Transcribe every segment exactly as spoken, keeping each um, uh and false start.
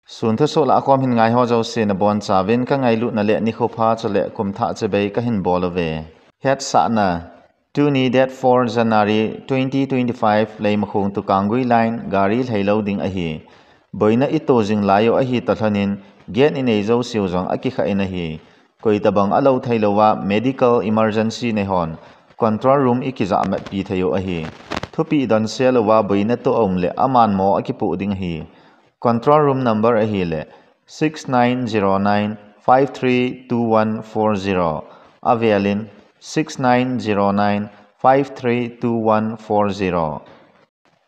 Sun thusoh lah a kom hin ngai ho jouse nabonchauvin kangailutna le nikho pha chule kumthah chibai kahin bol uve. Hetsahna. Tuni date four January twenty twenty-five, Leimakhong to Kanggui line gari lhai lou ding ahi. Boina ito jing lai u ahi talhon in, gate inei jouseu jong akikhah in ahi. Koitabang alou thei louva medical emergency nei hon control room ikijah matpi thei u ahi. Thupeh donsel uva boina to aum le aman mo akipoh ding ahi. Control room number ahile six nine zero nine five three two one four zero. Avelin six nine zero nine five three two one four zero.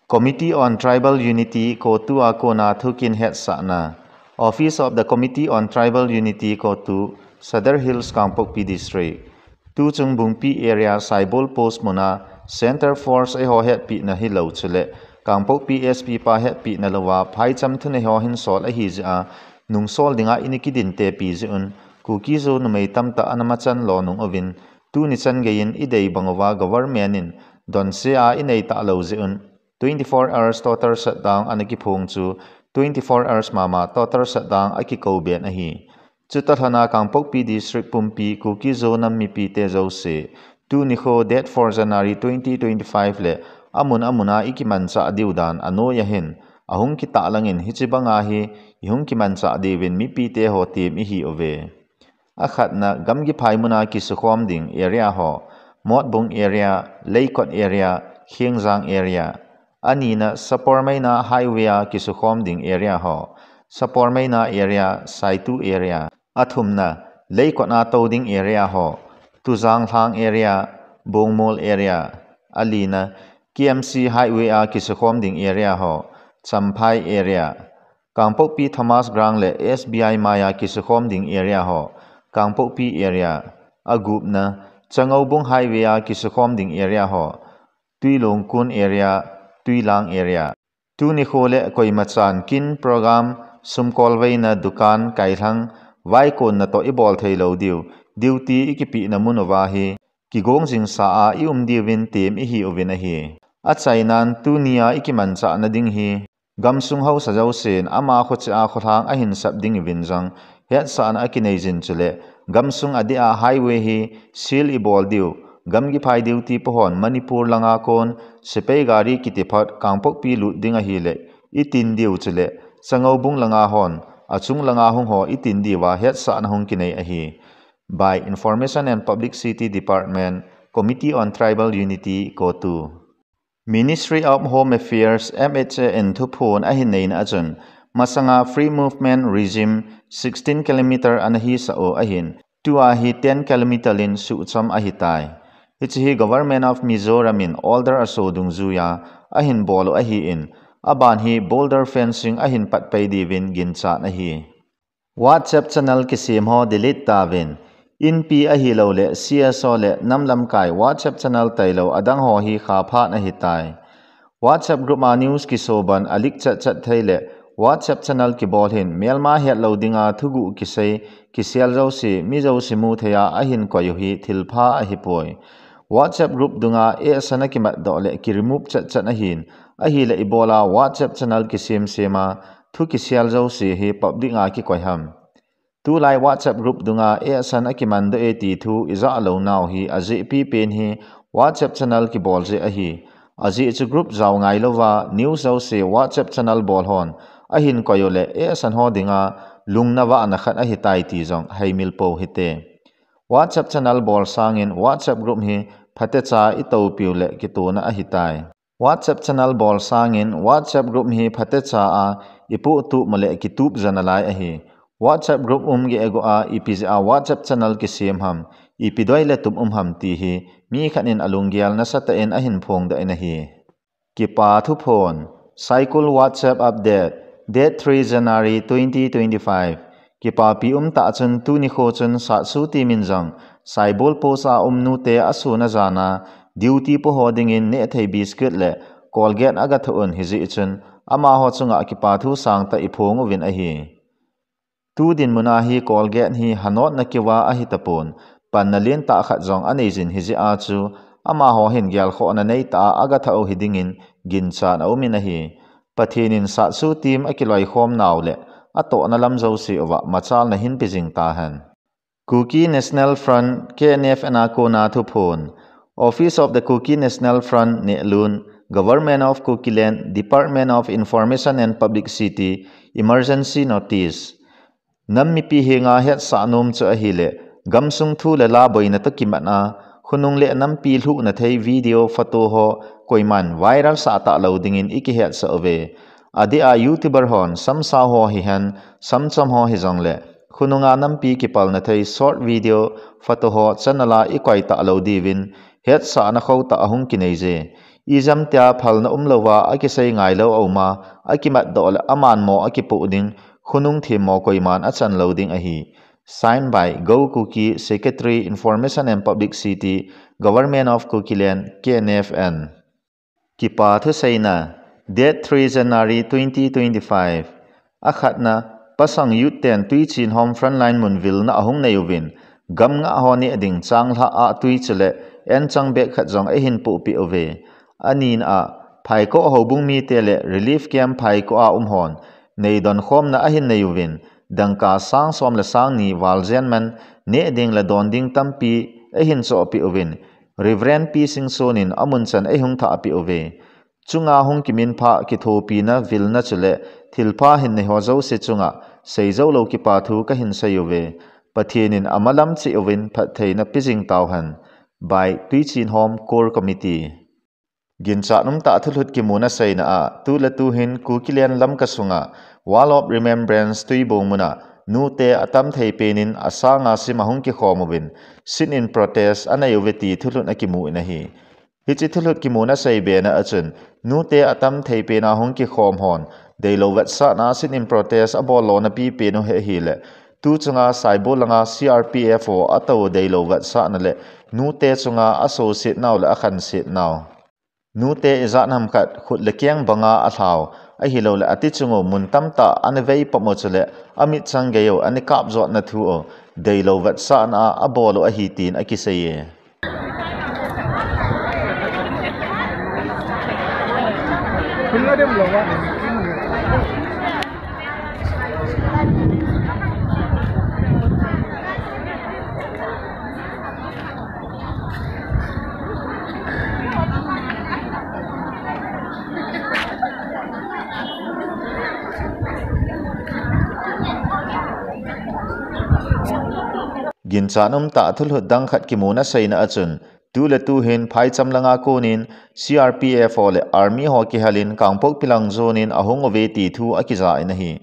Committee on Tribal Unity, CoTU a kona thukin hetsahna. Office of the Committee on Tribal Unity, CoTU, Sadar Hills, Kangpokpi District. Tuchung Bungpi area Saibol Post muna Center Force eiho hetpehna hilou chule Kangpokpi S P pa hetpehna louva phaicham thunei ho hin sol ahi jeh a nungsol dinga ini kidin tepi jeh un Kuki-Zo numei tamtah ana machan lo nung uvin tuni chan geiyin idei bang uva government in donse a inei talou jeh un twenty-four hours total shutdown ana kiphong chu twenty-four hours mama total shutdown akikou ben ahi. Chutalhona Kangpokpi District pumpi Kuki-Zo nam mipite jouse, tuni kho date four January twenty twenty-five le amun amuna ikimanchah diu dan anoi ahin, ahung kitah langin hiche banga hi ihung kimanchah diuvin mipite ho tem ihi uve. Akhatna, gamgi phai muna kisukhom ding area ho, Motbung area, Leikot area, Khengjang area. Anina, Sapormeina highway a kisukhom ding area ho, Sapormeina area, Saitu area. Athumna, Leikot a tou ding area ho, Tuzanglhang area, Bongmol area. Alina, K M C highway a kisukhom ding area ho, Champhai area. Kangpokpi Thomas Ground le S B I maiya kisukhom ding area ho, Kangpokpi area. Agupna, Changoubung highway a kisukhom ding area ho, Tuilongkun area, Tuilang area. Tuni kho le koimachan kin program, sumkolveina, dukan, kailhang, vaikonna toh ibol thei lou diu, duty ikipehna mun uva hi kigong jingsa a ium diuvin tem ihi uvin ahi. Achainan tunia ikimanchahna ding hi gamsung haosa jousen ama khocheh a kholhang ahin sap ding uvin jong hetsahna akinei jin chule gamsung adeh a highway hi seal ibol diu, gamgi phai duty po hon Manipur langa kon sepai gari kitiphot Kangpokpi lut ding ahile itin diu chule Changoubung langa hon achung langa hung ho itin diuva hetsahna hung kinei ahi. By Information and Publicity Department, Committee on Tribal Unity, CoTU. Ministry of Home Affairs, M H A in thuphon ahin neina achun, masanga free movement regime sixteen kilometer ana hisah u ahin, tua hi ten kilometer in suhchom ahitai. Hiche hi Government of Mizoram in order aso dungjuiya ahin bol u ahin, aban hi border fencing ahin patpai diuvin ginchat ahi. WhatsApp channel kisem ho delete tauvin. Inpi ahilouleh C S O le nam lamkai WhatsApp channel tailou adang ho hi kha phat ahitai. WhatsApp group a news kiso ban alik chat chat thei le WhatsApp channel kibol hin melma hetlou dinga thuguh kisei, kisel jouse, mi jouse mu theiya ahin koi u hi thilpha ahipoi. WhatsApp group dunga ehsan akimat doh le kiremove chat chat ahin, ahile ibola WhatsApp channel kisem sema thu kisel jouse hi public a kikoi ham. Tulai WhatsApp group dunga ehsan akiman doh e ti thu ijah lou nau hi ajeh pipen hi WhatsApp channel kibol jeh ahi. Ajeh chu group jao ngailouva news jouse WhatsApp channel bol hon ahin koi u le ehsan ho dinga lungna vahna khat ahitai ti jong heimil pou hite. WhatsApp channel bol sangin WhatsApp group hi phatecha itoupiu le kitona ahitai. WhatsApp channel bol sangin WhatsApp group hi phatecha a ipohtup u le kitup jo nalai ahi. WhatsApp group um geh agoh a ipi jeh a WhatsApp channel kisem ham, ipi doi le tup um ham ti hi mi khat in alunggel nasatah in ahin phongdoh in ahi. Kipa thuphon, Saikul WhatsApp update, date three January twenty twenty-five. Kipapi umtah chun tuni kho chun Satsu team in jong Saibol post a um nute asun ajana duty po ho dingin nehthei biscuit le Colgate agathoh un hijeh chun amaho chunga kipa thu sangtah iphong uvin ahi. Tu dinmuna hi Colgate hi hanotna kiuva ahitapon, panna lentah khat jong aneijin hijeh a chu amaho hin gelkhohna neitah a agathah u hidingin ginchat aumin ahi. Pathen in Satsu team akiloikhom nau le atohna lam jouse uva machalna hin pe jing tahen. Kuki National Front, K N F N a kona thuphon. Office of the Kuki National Front, Nehlun, Government of Kukiland, Department of Information and Publicity, emergency notice. Nam mipi henga hetsah nom chu ahile, gamsung thu le la boina toh kimat a, khonung le nampi lhuhna thei video photo ho koiman viral sah talou dingin ikihetsah uve. Adeh a YouTuber hon, samsao ho hihen, samchom ho hijongle, khonunga nampi kipalna thei short video photo ho channel a ikoi talou diuvin, hetsahna khotah ahung kinei je. Ijemtia phalna umlouva akisei ngailou aum a, akimatdoh le amanmo akipoh ding, khonung themmo koiman achan lou ding ahi. Signed by Go Kuki, Secretary, Information and Publicity, Government of Kukiland, K N F N. Kipa thuseina, date three January twenty twenty-five. Akhatna, Pasang Youth ten Tuichin Home frontline mun vilna ahung nei uvin, gam ngah ho neh ding changlhah a tui chule, enchang bag khat jong eihin pohpeh uve. Anina a, Phaikoh houbung mite le relief camp Phaikoh a um hon, nei donkhomna ahin nei uvin, dangka sang som le sang ni val jen man, neh ding le don ding tampi eihin chohpeh uvin, Reverend P Singson in amun chan eihung thahpeh uve. Chunga hung kiminphah kithopina vilna chule thilpha hin nei ho jouse chunga seijou lou kipa thu kahin sei uve. Pathen in amalam cheh uvin phattheina pe jing tauhen. By Tuichin Home Core Committee. Ginchat umtah thulhut kimuna seina a, tu le tu hin Kukiland Lamka sunga Wall of Remembrance Tuibong muna nute atam thei penin asanga sim ahung kikhom uvin, sit-in protest anei uve ti thulhut akimu in ahi. Hiche thulhut kimuna seibena a chun, nute atam thei pena hung kikhom hon, deilou vetsahna sit-in protest abol lona pipen u hi ahile, tu chunga Saibol langa C R P F ho atou deilou vetsahna le, nute chunga asosetnau le akhansetnau. Nute ijat ham khat khut le keng banga alhau, ahilouleh ati chung u mun tamtah ana veipom u chule, amitchang gei u ana kapjotna thu u, deilou vetsahna a abol u ahi tin akisei e. Ginchat umtah thulhut dang khat kimuna seina a chun, tu le tu hin phaicham langa konin C R P F ho le Army ho kihelin Kangpokpi lang jonin ahung uve ti thu akija in ahi.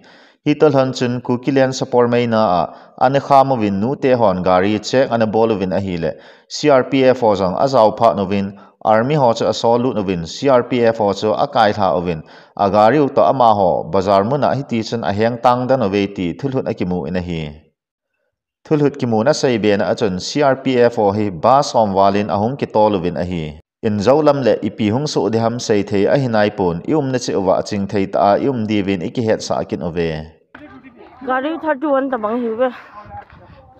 Hitobang chun Kukiland Sapormeina a ana kham uvin nute hon gari check ana bol uvin ahile, C R P F ho jong ajao phat uvin, Army ho chu asol lut uvin, C R P F ho chu akailha uvin, agari u toh amaho bazar muna hitichun ahengtang den uve ti thulhut akimu in ahi. Thulhut kimuna seibena a chun C R P F ho hi bus som valin ahung kitol uvin ahi. Injou lam le ipi hung soh ding ham seithei ahi naipon, i umna cheh uva chingthei tah a i um diuvin i kihetsah kit uve. Gari thirty-one tabang hiuve.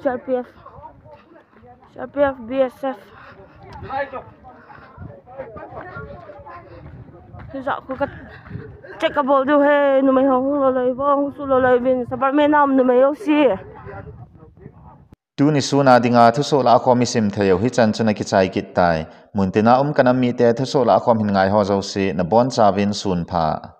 C R P F. C R P F, B S F. Hijat khu ka check kabol diu ahi, numei ho hung lou lou uvin, hung soh lou lou uvin, Sapormeina a um numei ho si. Tuni suna dinga thusoh lahkhom isim thei u hichan chun akichai kit tai. Muntina um kanam mite thusoh lahkhom hin ngai ho jouse nabonchauvin sunpha.